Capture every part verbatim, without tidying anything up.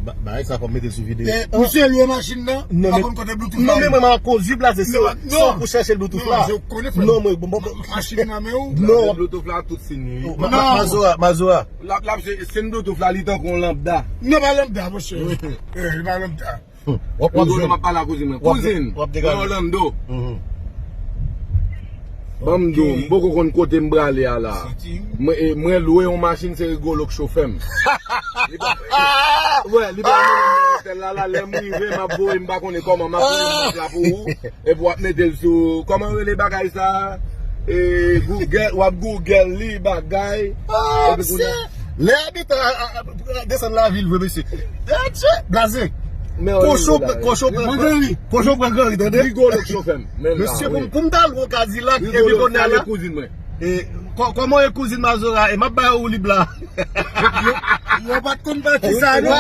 Bagay sa fò m mete l sou videyo. Misye lwe machin nan, non, pa konn kote Bluetooth la. Non, men mwen, m ap kondui Blaze, se ou pou chèche Bluetooth la. Non, mwen, bon, bon, bon. Machin nan men ou. Non. Bluetooth la tout fini. Mazora, Mazora. L ap, l ap, se, se Bluetooth la, li tankou yon lambda. Non, pa lambda, monchè. Li pa lambda. Wap, wap jwenn. M ap pale ak kouzin mwen. Kouzin, mwen Orlando. Ban m di w, m poko konn kote m prale a la. Mwen, e, mwen lwe yon machin, se Rigolo k chofè m. Li pa, wè, li pa mennen m nan otèl la, la, lè m rive, m ap voye, m pa konnen kòman, m ap voye mont la pou ou, epi w ap mete l sou, kòman rele bagay sa? E, Google, w ap Google li, bagay. Epi kounye a, lè abitan a, a, a, desann lavil vre, mesye. Blaze. Kochon pran, kochon pran, kochon pran granri, tande? Rigolo k chofè m. Mesye, pou, pou m ta lwe yon Kadilak, epi kounye a la. Kouzin mwen. E, kò-, kòman w ye kouzin Mazora? E m ap bay ou lib la. Yo, yo pa t konn pati sa, non.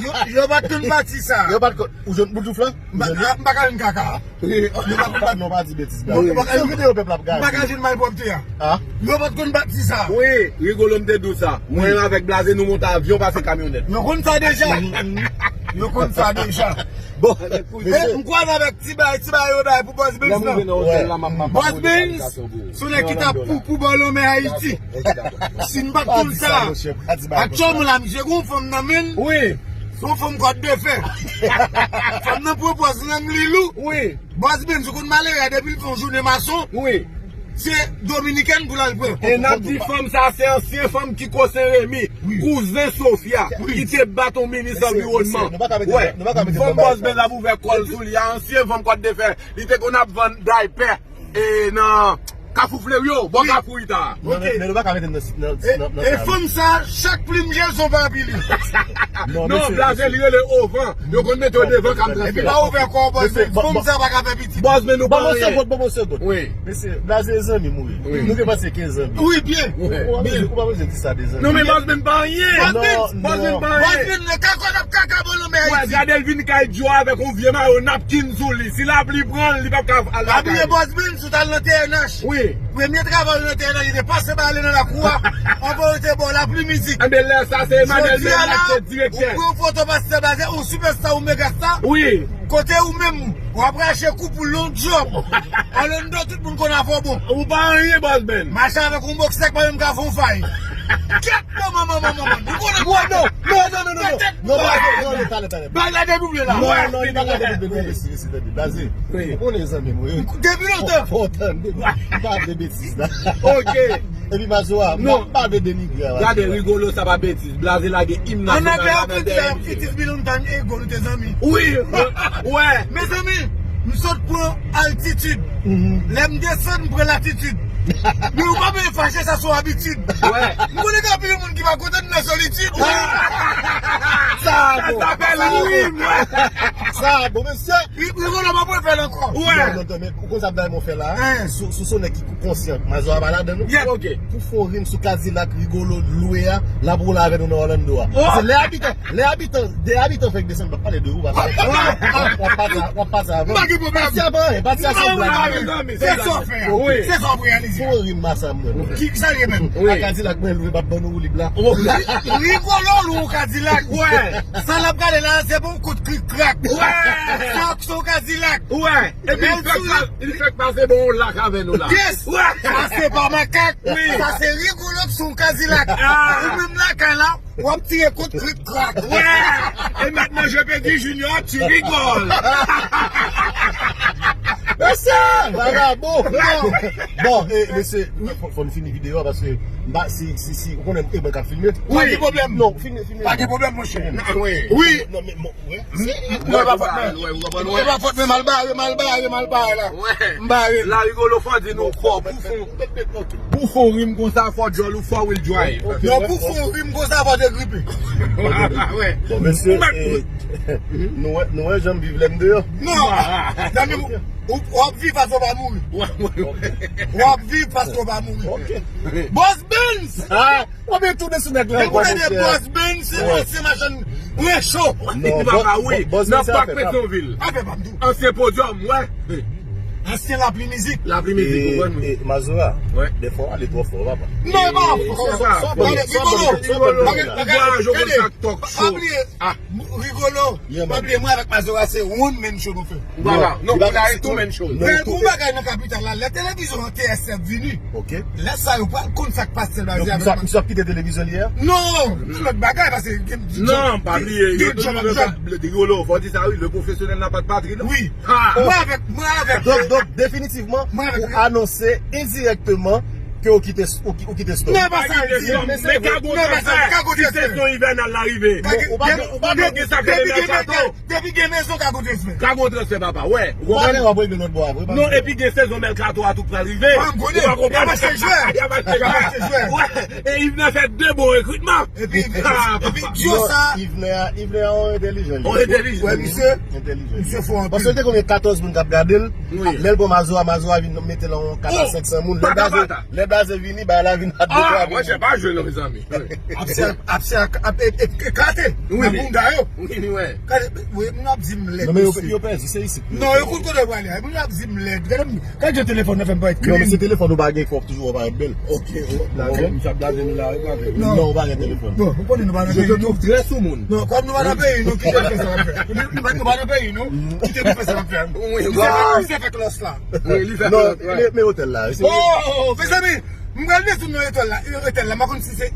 Yo, yo pa t konn pati sa. Yo pa t konn. Ou jwenn Bluetooth la? M pa, m pa ka jwenn kaka. Yo pa t konn pati. Non, pa di betiz, Blaze. Se videyo pèp la ap gade. M pa ka jwenn malpwòpte a. Yo pa t konn pati sa. Wi, Rigolo, m te di w sa. Mwen avèk Blaze, nou monte avyon pase kamyonèt. Yo konn sa deja. Yo konn sa deja. Bon, e, m kwaze avèk ti bay, ti bay yo bay pou Boss Benz nan. Boss Benz, se yon nèg ki t ap pou, pou bò lanmè Ayiti. Si n pa t konn sa, aktyèlman la, misye gen yon fanm nan men l. Wi. Se yon fanm kòd de fè. Fanm nan pran pòz lang li lou. Wi. Boss Benz, ou konn malere a, depi l fè yon jounen mason. Wi. Se dominikèn pou l al pran. E n ap di fanm sa, se ansyen fanm Kiko Sen Remi, kouzen Sofia, ki te bat yon minis anviwònman. Wè, fanm Boss Benz ap ouvè kò l sou li a, ansyen fanm kòd de fè, li te konn ap vann daypè, e nan Kafou Fleri, bò Kafou Ita. Men nou pa ka mete nan, nan, nan, e fanm sa, chak plim je l se yon parapli li. Non, Blaze, li rele ovan. Yo konn mete yo devan kam transfè. Epi pa ouvè kò, Boss Benz. Fanm sa pa ka fè pitit. Boss Benz, nou pa anyen. Ban mwen segonn, ban mwen segonn. Wi. Mesye, Blaze e zanmi m, wi. Nou te panse ke e zanmi. Wi, byen. Ou pa bezwen, ou pa bezwen di sa de zanmi. Non, men Boss Benz pa anyen. Boss Benz pa anyen. Boss Benz nan kaka, nan kaka, bon, non, men Ayiti. Gade l vin kay Djo avèk yon vye mayo napkin sou li. Si lapli pran l, li p ap ka al lakay li. Pa bliye Boss Benz, si w t al nan T N H. Wi. Premye travay ou nan T N H, li te pase bale nan lakou a. Anvan yo te ba w lapli mizik. Enben, lè sa, se Emmanuel Melac ki te direktè. Jodi a la, ou pran foto pastè Blaze, ou sipèsta, ou megasta. Wi. Kote ou menm, w ap rache kou pou long job. Orlando, tout moun konn afè w bon. Ou pa anyen, Boss Benz. Mache avèk yon bòksè k pa menm ka fè yon fay. Kèt, manman, manman, manman. Nou konnen. Non, non, non, non, non. Non, Blaze, non, non, talè, talè. Bagay la dedouble la. Non, non, li pa ka dedouble, non, mesye, mesye, tande. Blaze, ou konnen zanmi mwen, wi. Depi lontan. Fò, fò tande, m pa vle betiz la. Ok. Epi Mazora, m pa vle denigre a. Gade, Rigolo, sa pa betiz. Blaze lage im nasyonal la nan dèyè misye. It is beyond time ago, nou te zanmi. Wi, wè. Mezanmi, m sot pran altitid. Lè m desann, m pran latitid. Men ou pa bezwen fache, sa se yon abitid. M konnen gen anpil moun ki pa kontan m nan solitid. Sa bon. Sa bon, mesye. Ri-, Rigolo, m ap refè l ankò. Non, non, non, men ou konn sa Blaze fè la? Sou, sou, sou nèg ki konsyan, Mazora pa ladan, non? Ok. Pou fè yon rim sou Kadilak Rigolo lwe a, l ap woule avè nou nan Orlando a. Se lè abitan, lè abitan, de abitan fèk desann, m ap pale de ou, paske w ap pase, w ap pase avè m. M pa gen pwoblèm. Pati a pa anyen, pati a se yon blag. Se sa w fè a. Se sa w ap reyalize. Fè yon rim masa mwen. Ki, ki sa l ye menm? A Kadilak mwen lwe, m ap ban nou woulib la. Rigolo lwe yon Kadilak. Sa l ap gade la, se pa yon kout krik krak. Sa se yon Kadilak. Epi l fèk pa-, li fèk pase bon lak avè nou la. Yes! Sa se pa makak. Sa se Rigolo k sou yon Kadilak. Ou menm lakay la, w ap tire kout krik krak. E mèt manje Pedi Junior, tu rigoles. Mesye! Vagabon! Bon, e, mesye, fò, fò n fini videyo a, paske m pa, si, si, si, ou konnen e mwen k ap filme. Pa gen pwoblèm. Non, filme, filme. Pa gen pwoblèm, monchè. Wi. Non, men, bon, Mwen pa fòt mwen. Mwen pa fòt mwen, mal bare, mal bare, mal bare la. M bare. La Rigolo fò di nou fò. Pou fon, pou fon rim konsa fò djòl ou four wheel drive. Non, pou fon rim konsa fò te gripe. Bon, mesye, nou wè, nou wè jan m viv lè m deyò. Non. Zanmi, w ap viv paske w pa mouri. W ap viv paske w pa mouri. Boss Benz! W ap vin tounen sou nèg la ankò, monchè. Boss Benz se yon ansyen machann recho. Non, Boss Benz se afè pa m. Afè pa m tou. Ansyen podyòm, wè. Ansyen Lapli Mizik. Lapli Mizik, ou konprann wi. E Mazora, dèfwa w ale twò fò, papa. Non, e pa fò. Sa, sa, sa, Rigolo. Ou vwayaje konsa ak talk show. Pa bliye, Rigolo. Pa bliye, mwen avèk Mazora, se one man show nou fè. Vwala. Non, nou la e two man show. Fè yon bagay nan kapital la. Lè televizyon an T S F vini. Lè sa yo pral konn sa k pase la. Donk, misye ap kite televizyon li a? Non, se lòt bagay, paske gen... Non, pa bliye, Rigolo, fò di sa wi, le professionnel n'a pas de patrie, non? Wi. Mwen avèk, mwen avèk. Donk, donk, definitivman, ou anonse endirèkteman ke ou kite, ou ki-, ou kite Storm. Non, pa sa l di. Men ka gon transfè. Si sezon ivènal la rive. Ou pa, ou pa gen sa k rele mèkato. Depi gen mezon, ka gon transfè. Ka gon transfè, papa, wè. Ou konprann? Ou pa gen wap regle lòt bò a vre. Non, epi gen sezon mèkato a tou pral rive. Ou pa konprann? Y ap achte jwè. Y ap achte jwè. Wè. E Yvenè fè de bon rekritman. Epi, epi, epi, duo sa. Yvenè a, Yvenè a, on entèlijan. On entèlijan. Wè, misye. Entèlijan. Misye fò anpil. Paske te konbyen katòz moun k ap gade l. Wi. Lè l pran Mazora, Mazora vin mete l yon kat a senk san moun. Lè Blaze, lè Blaze vini, bagay la vin ap dekwa. Ah, mwen, se pa jwe non, mezanmi. Apse, apse, ap, ap, ap, ap, kate. Wi. Nan bounda yo. Wi, wi, wè. Gade, wi, moun ap di m lèd. Non, men yo, yo pèdi, se isit. Non, yo kout kote yo prale. Moun ap di m lèd. Gade m, gade jan telefòn nan fè m parèt clean. Non, men se telefòn ou pa gen, fò w toujou parèt bèl. Ok, misye ap blaze nou la, wi, pa vre. Non, ou pa gen telefòn. Bon, ou konnen nou pa nan peyi nou. Je te trouve très sou moun. Non, kòm nou pa nan peyi nou, kite nou fè sa n ap fè. Nou, nou pa, nou pa nan peyi nou, kite nou fè sa n ap fè. Wi, misye fè, misye fè klòs la. Wi, li fè klòs, men, men otèl la, se... Oh, mezanmi, m pral desann nan otèl la. Otèl la, m pa konn si se, e,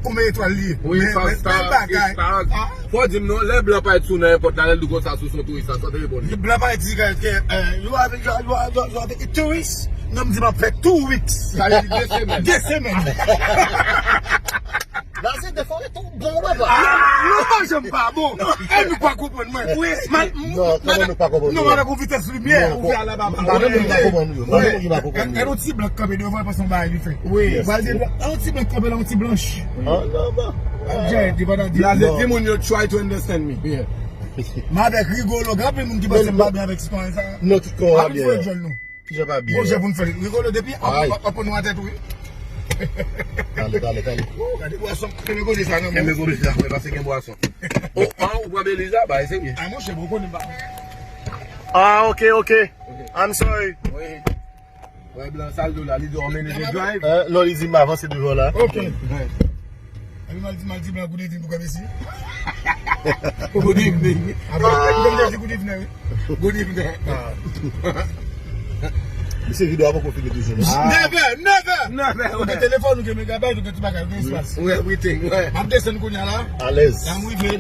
konbyen etwal li ye. Wi, men, men, bèl bagay. Fò di m non, lè blan parèt sou nan èpòt la, lè l di konsa sou son touris la, sa te reponn li. Blan parèt di ke, ke, eh, you are, you are, you are, you are, you are the tourist. Non, m di m ap fè two weeks. Sa vle di de semèn. De semèn. Blaze defore tou bon, papa. Ah, nou pa janm pa bon. E nou pa konprann mwen. Wi. Non, kòman nou pa konprann nou? Non, avèk yon vitès limyè, ou fè a la baba. Pa gen moun ki pa konprann nou yo. Pa gen moun ki pa konprann nou yo. Gade yon ti blan kanpe devan, panse yon bagay li fè. Wi. Gade yon ti blan kanpe la, yon ti blanch. Ah, non, non. Blaze, timoun yo, try to understand me. Yeah. M avèk Rigolo, gen anpil moun ki panse m pa byen avèk sitwayen sa. Non, tout kò a byen. Anpil fò jwenn nou. Kijan pa byen? Bon, jè pou n fè. Rigolo, depi ap, ap, ap nou atè tou, wi. Tale, tale, tale. Gade bwason. Kenbe koze sa nan men. Kenbe koze sa, mwen, paske gen bwason. Oh, ah, ou pran Belize la, bay, se byen. Ah, monchè, bon, konnen m pa. Ah, ok, ok. I'm sorry. Wi. Wè, blan sal do la, li di w anmennen de drive. Eh, non, li di m avanse devan la. Ok. Epi m al di, m al di blan good evening pou kòm isi. Good evening. Apre, m te di good evening, wi. Good evening. Mesye, videyo a poko fini toujou, non? Never, never. Never, ok, telefòn, ou gen megabyte, ou gen tout bagay, ou gen espas. Wi, everything, wi. M ap desann kounye a la. Alèz. La m rive.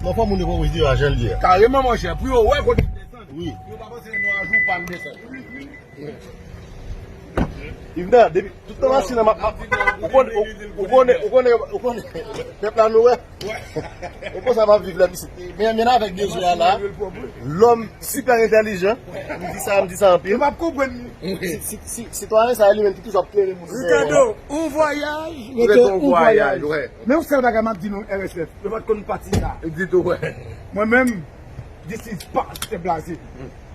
Non, fò moun yo wè videyo a jan l ye a. Kareman, monchè, pou yo wè kote m desann. Wi. Yo pa panse nan yon jou pa m desann. Yvenè, depi tout tan machin nan m ap, m ap, ou konnen, ou, ou konnen, ou konnen, ou konnen, pèp la nou wè. Ou konn sa m ap viv la, misye. Men, men avèk de zye a la, lòm sipè entèlijan, m di sa, m di sa anpil. Yo p ap konprann li. Si, si, si, sitwayen sa li menm ki toujou ap klere moun. Ricardo, on voyage, on voyage. Men yon sèl bagay m ap di nou, R S F, yo pa t konn pati sa. Ditou, wè. Mwen menm, This is Pastè Blaze.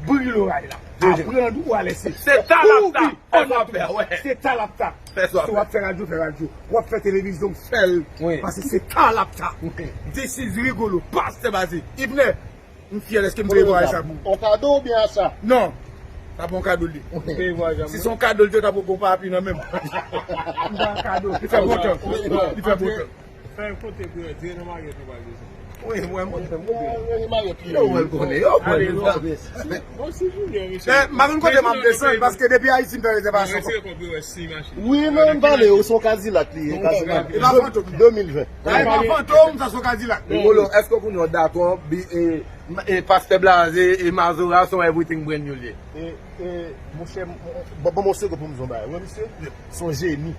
Bri loray la. Aprann ou a lèse. Se ta l ap ta. Fè sa w ap fè, wè. Se ta l ap ta. Fè sa w ap fè. Si w ap fè radyo, fè radyo. W ap fè televizyon, fè l. Wi. Paske se ta l ap ta. This is Rigolo, Pastè Blaze. Yvenè, m fyè dèske m te vwaye sa pou ou. On kado oubyen acha? Non. Sa pa yon kado li. Si se yon kado li te ta poko pa api nan men m. M pa yon kado. Li fè bon tan. Li fè bon tan. Fè kote pou yo, di nan maryèt nou pral desann. Wi, mwen, mwen, mwen, mwen, yo wè l konnen, yo wè l konnen. Bon, si Julien, mesye. Eh, m pa konn kote m ap desann, paske depi Ayiti m fè rezèvasyon. Wi, non, m pale, ou se yon Kadilak li ye, Kadilak. E pa fantom. De mil ven. E pa fantom, sa se yon Kadilak. Rigolo, èske ou konnen w dakò, bi, e, e, Pastè Blaze, e, Mazora, se yon everything brand new li ye? E, e, monchè, m, m, ban, ban m yon segonn pou m di yon bagay. Wè, misye? Se yon jeni.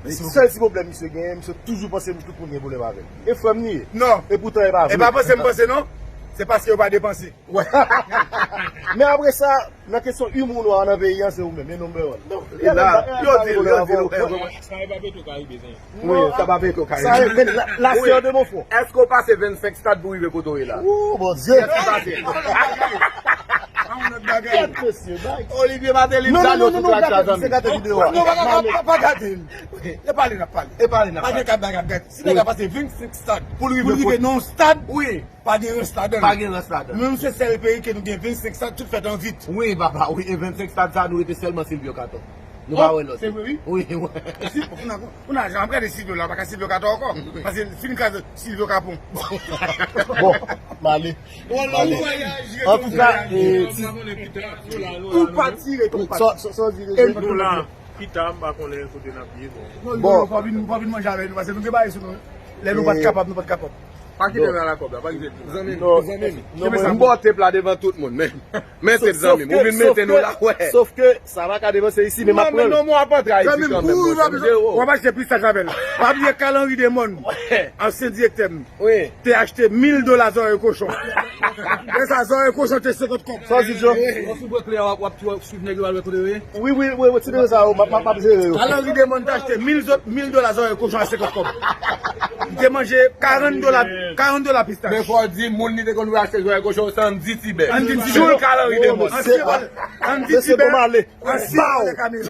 Sèl ti pwoblèm misye genyen, misye toujou panse nou tout moun gen pwoblèm avè l. E frè m li ye. Non. E poutan e pa vre. E pa panse m panse non. Se paske yo pa depanse. Wè. Men apre sa, nan kesyon imou nwa nan peyi an, se ou menm, e number one. Non, e la, yo di l, yo di l, wè, wè. Sa e pa Petro Caribe, sa. Wi, sa pa Petro Caribe. Sa e, men la, la se an de bon fon. Èske w pase vennsenk stad pou rive kote w ye la? Ou, Bondye. Èske w pase? Yon lòt bagay. Kèt mesye, bay. Olivier Martelly, non, non, non, non, non, gate, se gate videyo a. Non, pa, pa, pa, pa gate l. E pale n ap pale. E pale n ap pale. Pa gen ka bagay ap gate. Si nèg la pase vennsenk stad pou l rive nan yon stad, wi, pa gen rans ladan l. Pa gen rans ladan l. Nou menm se sèl peyi ke nou gen vennsenk stad, tout fèt an vit. Wi, papa, wi, e vennsenk stad sa, nou rete sèlman Silvio Cator. Nou pa wè lòt. Se vre, wi. Wi, wi. Ou nan, ou nan, jan ap gade Silvio la, pa ka Silvio Cator ankò. Paske fin kraze Silvio Capon. Bon, m ale. M ale. Antouka, e, ou pa tire, ou pa tire. Sa w di, Rejè? Nou la, pita, m pa konnen kote n ap ye, bon. Bon. Fò vin, fò vin manje avè nou, paske nou gen bagay sou nou. Lè nou pa t kapab, nou pa t kapab. Pa kite m ala kòb la, pa kite m. Zanmi m, zanmi m. M bò tep la devan tout moun, men. Men tep zanmi m, ou vin mete nou la, wè. Sof ke sa pa ka devan, se isi, men m ap pran l. Non, men non, mwen ap antre Ayiti kanmenm, mwen, se mde o. W ap achte pistach avè l. Pa bliye Carl Henry Demon, ansyen direktè m, te achte mil dola zòrèy kochon. Lè sa, zòrèy kochon te senkant kòb. Sa w di, Djo? Bon, sou bwè klè a, w ap, w ap swiv nèg yo al wè kote yo ye? Wi, wi, wi, wi, ti nèg sa yo, m ap, m ap, m ap jere yo. Carl Henry Demon te achte mil zòt, mil dola zòrèy kochon a senkant kòb. M te manje karant dola, karant dola pistach. Men fò w di, moun li te konn voye achte zòrèy kochon, se Andy Tibè. Andy Tibè. Sou Carl Henry Demon. Andy Tibè. Andy Tibè. Andy Tibè.